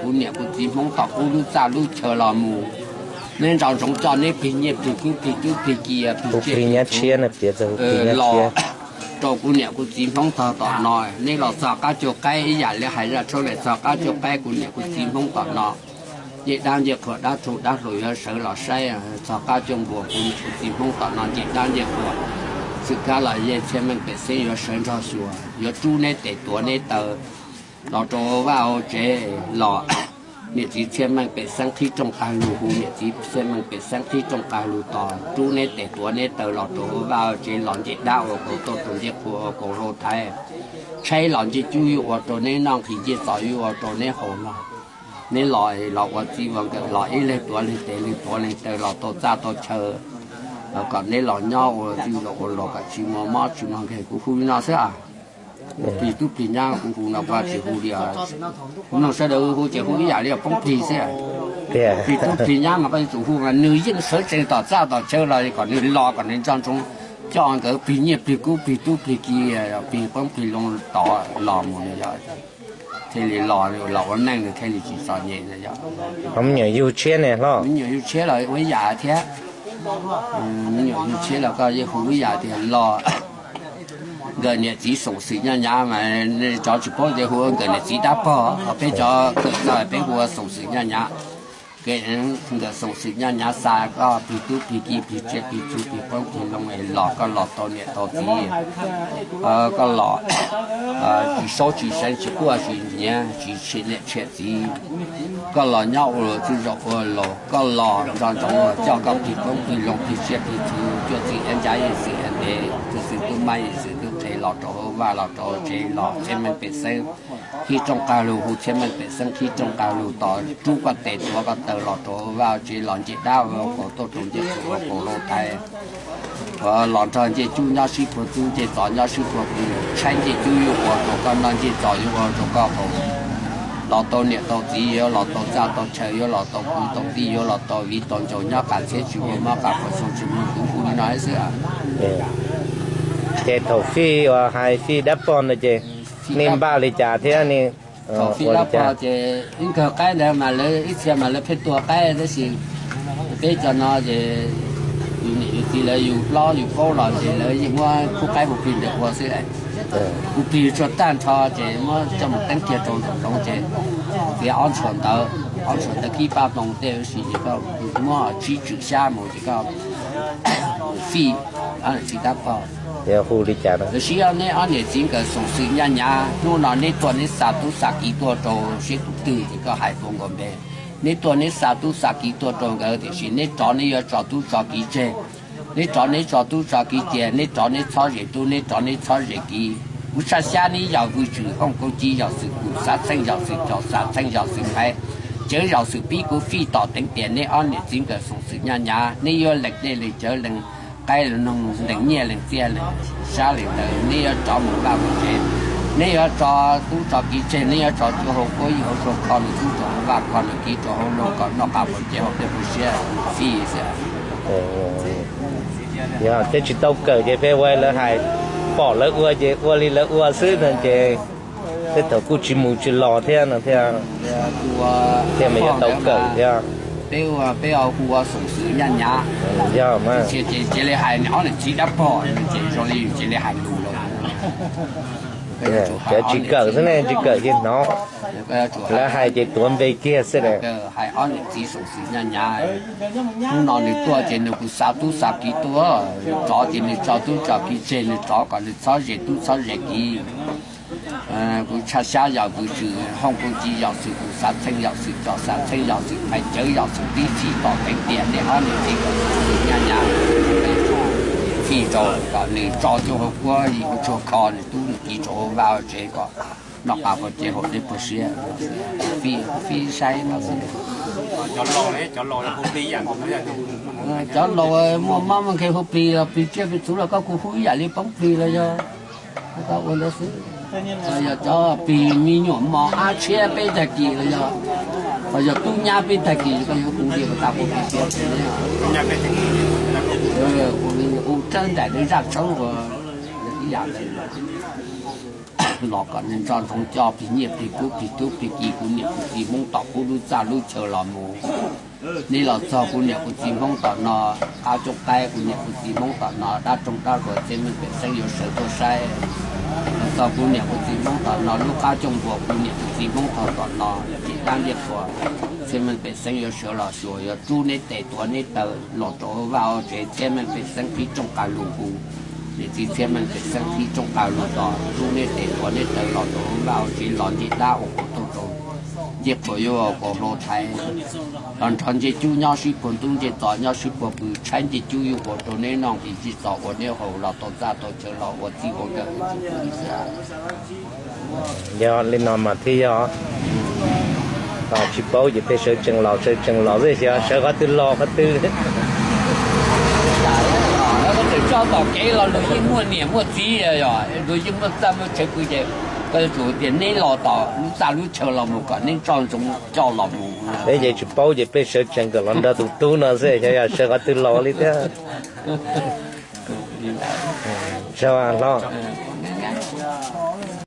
Kuv niam kuv txiv Hmoob tom kuv lub txaj lub chaw los mus, neb nco ntsoov coj neb plig nyiaj plig kub plig tub plig ki plig tsiaj plig txhu los rau kuv niam kuv txiv Hmoob tog tom no. Neb los txog qab cuag qaib ib yam li hais zaj tshoob lem txog qab cuag qaib kuv niam kuv txiv Hmoob tom no. Ncej dab ncej qhuas dab tug dab hluas yuav sawv los saib, txog qab cuag npuas kuv niam kuv txiv Hmoob tom no ncej dab ncej qhuas. Xwm kab los yeej txhiaj meej pem xeeb yuav sawv nrog xyuas, yuav rub neb tes tuav neb taw los rau vaj hauv tsev los. Niam txiv txhiaj meej pem xeeb qhib rooj qag lug hu, niam txiv txhiaj meej pem xeeb qhib rooj qag lug tos, rub neb tes tuav neb taw los rau vaj hauv tsev los ncej dab ua kaus tuaj rau ncej qhuas ua kaus hlau thaiv. Tshaib los ncej cub yuav ua rau neb noj, nqhis ncej txos yuav ua rau neb haus no. Neb los los ua txij ua nkawm los ib leeg tuav leeg tes leeg tuav leeg taw los tau txaj tau chaw, kom neb los nyob ua txij ua nkawm kom tsis muaj mob tsis muaj nkeeg. Kuv hu li no xwb. Plig tub plig nyab kuv hu no kuv tsis hu li. Kuv nug sawv daws hu ces hu ib yam li poob plig xwb. Plig tub plig nyab mas koj yuav tsum hu mas nws yeej sawv tsees tom txaj tom chaw los kom nws los kom nws nco ntsoov coj nkawd plig nyiaj plig kub plig tub plig ki, plig poob plig loo tod los mus no yog thiaj li los los ua neej nws thiaj li tsis txom nyem no yog. Me nyuam yug tshiab ne hlo, me nyuam yug tshiab los ua ib yam thiab. Me nyuam yug tshiab los koj yeej hu ib yam tias los. Nkawd niam txiv xoom xwm nyaj nyav mas cov tsis paub tias hu nkawd niam txiv dab pog, ho peb cov kawm txog peb hu ua xoom xwm nyaj nyav. Nkawd xoom xwm nyaj nyav xa koj plig tub plig ki plig tsiaj plig txhu plig poob plig loo los koj los tau niam tau txiv. Koj los tsis saub tsis seev tsis quaj tsis nyiav tsis tshia niam tshia txiv. Koj los nyob ua luag txij zaum ua laus, koj los nco ntsoov coj koj plig poob plig loo plig tsiaj plig txhu, cuaj txwv iab ncab yeej txwv iab ntev, cuaj txwv tub mab yeej txwv tub qhe los rau hauv vaj los rau hauv tsev los txhiaj meej pem xeeb qhib rooj qag lug hu, txhiaj meej pem xeeb qhib rooj qag lug tos, rub koj tes tuav koj taw los rau hauv vaj tsev los ncej dab ua kaus tuaj rau ncej qhuas ua kaus hlau thaiv. Los nrog ncej cub nyob sib puag txub, ncej txos nyob sib puag pw, tshaib ncej cub yuav ua rau koj noj, ncej txos yuav ua rau koj haus. Los tau niam tau txiv, yuav los tau txaj tau chaw, yuav los tau kwv tau tij, yuav los tau viv tau ncaus nyob qab txhiab tsis muaj mob qab puas xyoo tsis muaj kuv hu li no xwb. Ces thaum Fij uas hais Fij dab pog ntawd ces nej npaj li cas thiab ne? Thaum Fij dab pog ces ib nkawg qaib ntawd mas lawv ib txhia mas lawv pheej tua qaib tab sis peb cov no ces yus niam yus txiv lawv yus hlob yus paub los ces lawv yeej muab khub qaib hu plig ntawd ua xwb. Hu plig tsuag tag nrho ces muab coj mus teeb kiag rau nraum zoov ces txiav ob ntshua ntawv, ob ntshua ntawv kib paj moo tej ua si ces koj muab tsib tswm xyab mus ces koj Fij, ob niam txiv dab pog. Tab sis yog neb ob niam txiv nkawd xoom xwm nyaj nyav, hnub no neb tuaj neb xa tub xa kiv tuaj rau seb tus twg ces koj hais tuaj nkaus npe. Neb tuaj neb xa tub xa kiv tuaj rau nkawd tiam sis neb rov neb yuav tso tub tso kiv tseg. Neb rov neb tso tub tso kiv tseg, neb rov neb txhob zes tub, neb rov neb txhob zes kiv. Kuv tshaj xyab neb yog vwm tswm hooj koob ci yog xwm kum xav txheej yog xwm cos xav txheej yog xwm haiv, cawv yog xwm pib kuv Fij tom teev tias neb ob niam txiv nkawd xoom xwm nyaj nyav, neb yuav lees dej lees cawv lees qaib lees noog lees nyiaj lees txiaj lees sab lees ntawv, neb yuav rov mus vaj mus tsev. Neb yuav tso tub tso kiv tseg, neb yuav tso cuaj hau kuab yim hau tsua kho nws tub rau hauv vaj kho nws kiv rau hauv loog kom noj qab puas cev haum dej puas siab Fij xwb. Yog thiab tsis tau kawm ces pheej ua lawv hais, pom lawv ua ces ua li lawv ua xwb no ces tej thaum kuj tsis mus tsis los thiab no thiab. Thiaj mas yuav tau kawm thiab. Peb ua, peb ua hu ua xoom xwm nyaj nyav. Yog mas. Ces cia li hais ob niam txiv dab pog ces zoo li cia li hais lus lawm. Cov tsis kawm xwb ne, tsis kawm ces hnov lawv hais ces tuav npe kiag xwb. Hais ob niam txiv xoom xwm nyaj nyav. Hnub no nws tuaj ces nws kuj xa tub xa kiv tuaj, nws rov ces nws tso tub tso kiv tseg, nws rov kom nws txhob zes tub txhob zes kiv. Kuv tshaj xyab yog vwm tswm hooj koob ci yog xwm kum xav txheej yog xwm cos xav txheej yog xwm haiv cawv yog xwm pib Fij tom teev tias neb ob niam txiv nkawd xoom xwm nyaj nyav, Fij rau kom nws tso cuaj hau kuab yim hau tsua kho nws tub nws kiv rau hauv vaj hauv tsev kom noj qab puas cev haum dej puas siab. Fij, Fij saib no xwb. Cov laus muaj mob muaj nkeeg hu plig los plig tsiaj plig txhu los koj kuj hu ib yam li poob plig los yog koj ua ntawd xwb. Yog cov plig me nyuam mos ab tshiab peb tag kis los yog, los yog tub nyab peb tag kis koj yuav hu li tas hu plig tsiaj plig, hu li hu rab nraim li zaj tshoob ua ib yam ntawd. los kom neeg nco ntsoov coj plig nyiaj plig kub plig tub plig ki kuv niam kuv txiv Hmoob tom kuv lub txaj lub chaw los mus. Neb los txog kuv niam kuv txiv Hmoob tom no, qab cooj qaib kuv niam kuv txiv Hmoob tom no, dab roog dab qhuas txhiaj meej pem xeeb yuav sawv tuaj saib. Los txog kuv niam kuv txiv Hmoob tom no, lub qab cooj npua kuv niam kuv txiv Hmoob tog tom no, ces dab ntxwg qhuas txhiaj meej pem xeeb yuav sawv los xyuas, yuav rub neb tes tuav neb taw los rau vaj ua tsev txhiaj meej pem xeeb qhib rooj qab lug hu. Niam txiv txhiaj meej pem xeeb qhib rooj qab lug tos, rub neb tes tuav neb taw los rau vaj ua tsev los nce dab ua quas tuaj rau ncej qhuas yuav ua quas hlau thaiv. Los nrog ncej cub nyob sib puag ntub ncej txos nyob sib puag pw, tshaib ncej cub yuav ua rau neb noj nqis ncej txos ua neb haus los tau txaj tau chaw los ua txij ua nkawm li xwb. Yog li no mas thiaj yog. Tsis paub ces peb sawv tsees los sawv tsees los xwb, xyov sawv qhov twg los qhov twg. Tseem tso tom kev los luag yeej muaj niam muaj txiv, luag yeej muaj txaj muaj chaw pw ces, koj yuav tsum tias neb los tom lub txaj lub chaw los mus kom neb nco ntsoov coj los mus. Peb ces tsis paub ces peb sawv tsees kom los nrog tus tub no xwb, xyov yog sawv qhov twg los li thiab. Sawv hlob.